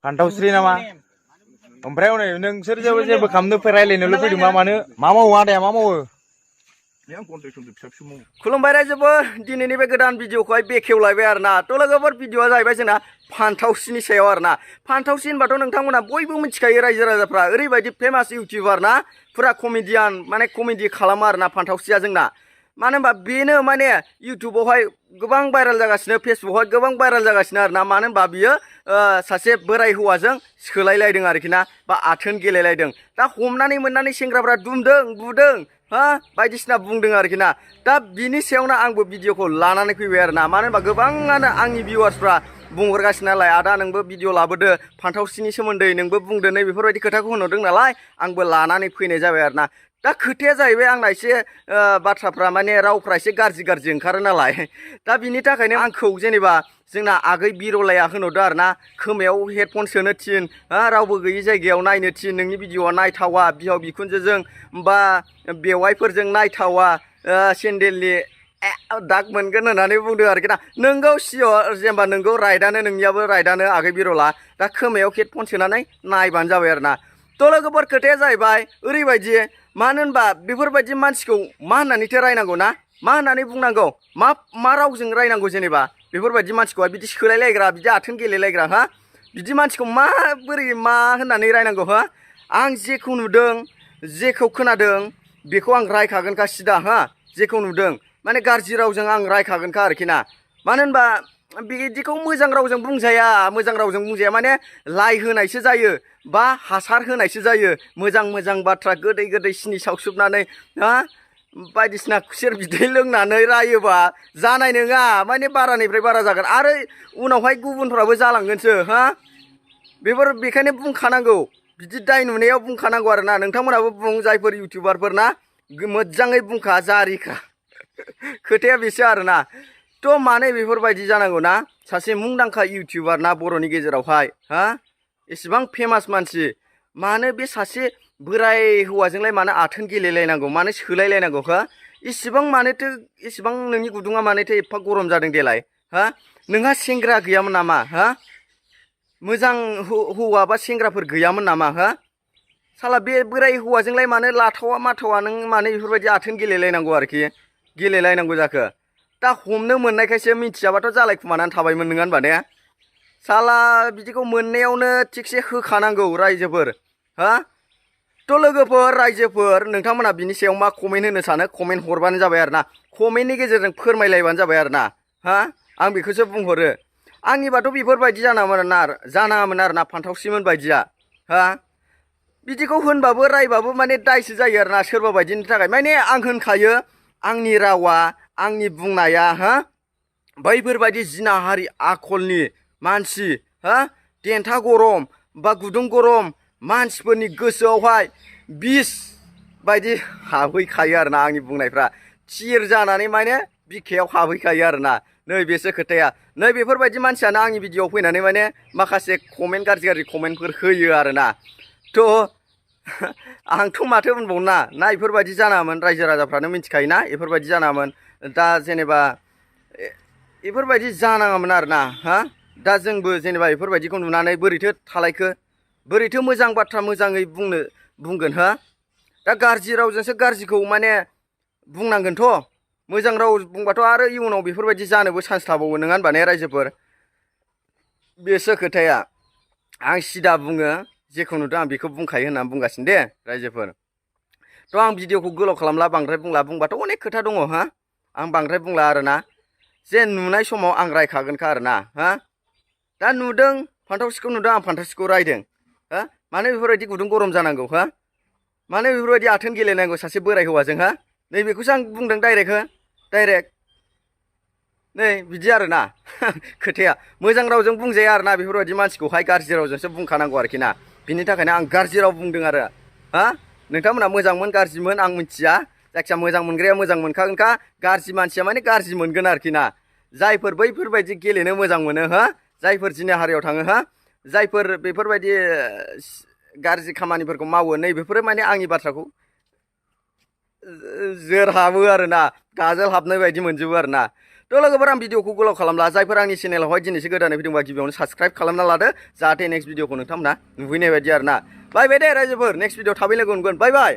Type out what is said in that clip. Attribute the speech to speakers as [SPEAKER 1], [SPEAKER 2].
[SPEAKER 1] फान्थावस्रि नामा ओमफ्राय उनै नोंसोर जेबो खालामनो रायलायनोल' फैदों मा मावो आदाया मा मावो
[SPEAKER 2] खुलुमबाय रायजोफोर दिनैनि बे गोदान भिडिअखौहाय बेखेवलायबाय आरोना थ' लोगोफोर भिडिअआ जाहैबाय जोंना फान्थावस्रिनि सायाव आरोना फान्थावस्रि होनबाथ' नोंथांमोना बयबो मिथिखायो रायजो राजाफ्रा ओरैबायदि फेमास इउटिउबार ना फुरा कमेडियान माने कमेडि खालामो आरोना फान्थावस्रिया जोंना मानो होनबा बेनो माने इउटिउबावहाय गोबां भाइरेल जागासिनो फेसबुकआवहाय गोबां भाइरेल जागासिनो आरोना मानो होनबा बियो सासे बोराय हौवाजों सोलायलायदों आरोखि ना बा आथोन गेलेलायदों दा हमनानै मोननानै सेंग्राफ्रा दुमदों बुदों हा बायदिसिना बुंदों आरोखि ना दा बिनि सायावनो आंबो भिडिअखौ लानानै फैबाय आरोना मानो होनबा गोबाङानो आंनि भिउवार्सफ्रा बुंहरगासिनो नालाय आदा नोंबो भिडिअ लाबोदो फान्थावस्रिनि सोमोन्दै नोंबो बुंदो नै बेफोरबायदि खोथाखौ होनहरदों नालाय आंबो लानानै फैनाय जाबाय आरोना दा खोथाया जाहैबाय आंना एसे बाथ्राफ्रा माने रावफ्रा एसे गाज्रि ओंखारो नालाय दा बिनि थाखायनो आंखौ जेनेबा जोंना आगै बिरलाया होनहरदो आरोना खोमायाव हेडफन सोनो थिन रावबो गैयि जायगायाव नायनो थिन नोंनि भिडिअआ नायथावा बिहाव बिखुनजोजों बा बेवाइफोरजों नायथावा सेन्देलनि दाग मोनगोन होननानै बुंदों आरोखि ना नोंगौ सियर जेनेबा नोंगौ राइटआनो नोंनियाबो राइटआनो आगै बिरला दा खोमायाव हेडफन सोनानै नायबानो जाबाय आरोना थ' लोगोफोर खोथाया जाहैबाय ओरैबायदि मानो होनबा बेफोरबायदि मानसिखौ मा होननानैथो रायनांगौ ना मा होननानै बुंनांगौ मा रावजों रायनांगौ जेनेबा बेफोरबायदि मानसिखौहाय बिदि सोलायलायग्रा बिदि आथोन गेलेलायग्रा हा बिदि मानसिखौ माबोरै मा होननानै रायनांगौ हा आं जेखौ नुदों जेखौ खोनादों बेखौ आं रायखागोनखा सिदा हा जेखौ नुदों माने गाज्रि रावजों आं रायखागोनखा आरोखि ना मानो होनबा बिदिखौ मोजां रावजों बुंजाया माने लाइ होनायसो जायो बा हासार होनायसो जायो मोजां बाथ्रा गोदै सिनि सावसुबनानै हा बायदिसिना खुसेर बिदै लोंनानै रायोबा जानाय नङा माने बारानिफ्राय बारा जागोन आरो उनावहाय गुबुनफ्राबो जालांगोनसो हा बेखायनो बुंखानांगौ बिदि दाय नुनायाव बुंखानांगौ आरोना नोंथांमोनाबो बुं जायफोर इउटिउबारफोर ना मोजाङै बुंखा जारिखा खोथाया बेसो आरोना थ' मानो बेफोरबायदि जानांगौ ना सासे मुंदांखा इउटिउबार ना बर'नि गेजेरावहाय हा एसेबां फेमास मानसि मानो बे सासे बोराय हौवाजोंलाय मानो आथोन गेलेलायनांगौ मानो सोलायलायनांगौ हो इसेबां मानोथो इसेबां नोंनि गुदुङा मानोथो एफा गरम जादों देलाय हा नोंहा सेंग्रा गैयामोन नामा हा मोजां हौवा बा सेंग्राफोर गैयामोन नामा हा साला बे बोराय हौवाजोंलाय मानो लाथावा माथावा नों मानो बेफोरबायदि आथोन गेलेलायनांगौ आरोखि गेलेलायनांगौ जाखो दा हमनो मोननायखायसो मिथियाबाथ' जालायखुमानानै थाबायमोन नङा होनबा ने साला बिदिखौ मोननायावनो थिगसे होखानांगौ रायजोफोर हा थ' लोगोफोर रायजोफोर नोंथांमोना बिनि सायाव मा कमेन्ट होनो सानो कमेन्ट हरबानो जाबाय आरोना कमेन्टनि गेजेरजों फोरमायलायबानो जाबाय आरोना हा आं बेखौसो बुंहरो आंनिबाथ' बेफोरबायदि जानाङामोन आरोना फान्थावस्रिमोन बायदिया हा बिदिखौ होनबाबो रायबाबो माने दायसो जायो आरोना सोरबा बायदिनि थाखाय माने आं होनखायो आंनि रावा आंनि बुंनाया हा बैफोरबायदि जिनाहारि आखलनि मानसि हा देन्था गरम बा गुदुं गरम मानसिफोरनि गोसोआवहाय बिस बायदि हाबहैखायो आरोना आंनि बुंनायफ्रा थिर जानानै माने बिखायाव हाबहैखायो आरोना नै बेसो खोथाया नै बेफोरबायदि मानसियानो आंनि भिडिअआव फैनानै माने माखासे कमेन्ट गाज्रि कमेन्टफोर होयो आरोना थ' आंथ' माथो बुंबावना ना बेफोरबायदि जानाङामोन रायजो राजाफ्रानो मिथिखायोना बेफोरबायदि जानाङामोन दा जेनेबा बेफोरबायदि जानाङामोन आरोना हा दा जोंबो जेनेबा बेफोरबायदिखौ नुनानै बोरैथो थालायखो बोरैथो मोजां बाथ्रा मोजाङै बुंगोन हा दा गाज्रि रावजोंसो गाज्रिखौ माने बुंनांगोनथ' मोजां राव बुंबाथ' आरो इयुनाव बेफोरबायदि जानोबो चान्स थाबावो नङा होनबा ने रायजोफोर बेसो खोथाया आं सिदा बुङो जेखौ नुदों आं बेखौ बुंखायो होननानै बुंगासिनो दे रायजोफोर थ' आं भिडिअखौ गोलाव खालामला बांद्राय बुंबाथ' अनेक खोथा दङ हा आं बांद्राय बुंला आरोना जे नुनाय समाव आं रायखागोनखा आरोना हा दा नुदों फान्थावस्रिखौ नुदों आं फान्थावस्रिखौ रायदों हा मानो बेफोरबायदि गुदुं गरम जानांगौ हा मानो बेफोरबायदि आथोन गेलेनांगौ सासे बोराय हौवाजों हा नैबेखौसो आं बुंदों डाइरेक्ट नै बिदि आरोना खोथाया मोजां रावजों बुंजाया आरोना बेफोरबायदि मानसिखौहाय गाज्रि रावजोंसो बुंखानांगौ आरोखि ना बिनि थाखायनो आं गाज्रि राव बुंदों आरो हा नोंथांमोना मोजांमोन गाज्रिमोन आं मिथिया जायखिया मोजां मोनग्राया मोजां मोनखागोनखा गाज्रि मानसिया माने गाज्रि मोनगोन आरोखि ना जायफोर बैफोरबायदि गेलेनो मोजां मोनो हा जायफोर जिनाहारियाव थाङो हा जायफोर बेफोरबायदि गाज्रि खामानिफोरखौ मावो नै बेफोरो माने आंनि बाथ्राखौ जोर हाबो आरोना गाजोल हाबनाय बायदि मोनजोबो आरोना थ' लोगोफोर आं भिडिअखौ गोलाव खालामला जायफोर आंनि चेनेलावहाय दिनैसो गोदानै फैदोंबा गिबियावनो साबस्क्राइब खालामना लादो जाहाथे नेक्स्ट भिडिअखौ नोंथांमोना नुहैनाय बायदि आरो ना बाय बाय दे रायजोफोर नेक्स्ट भिडिअ थाबै लोगो मोनगोन बाय बाय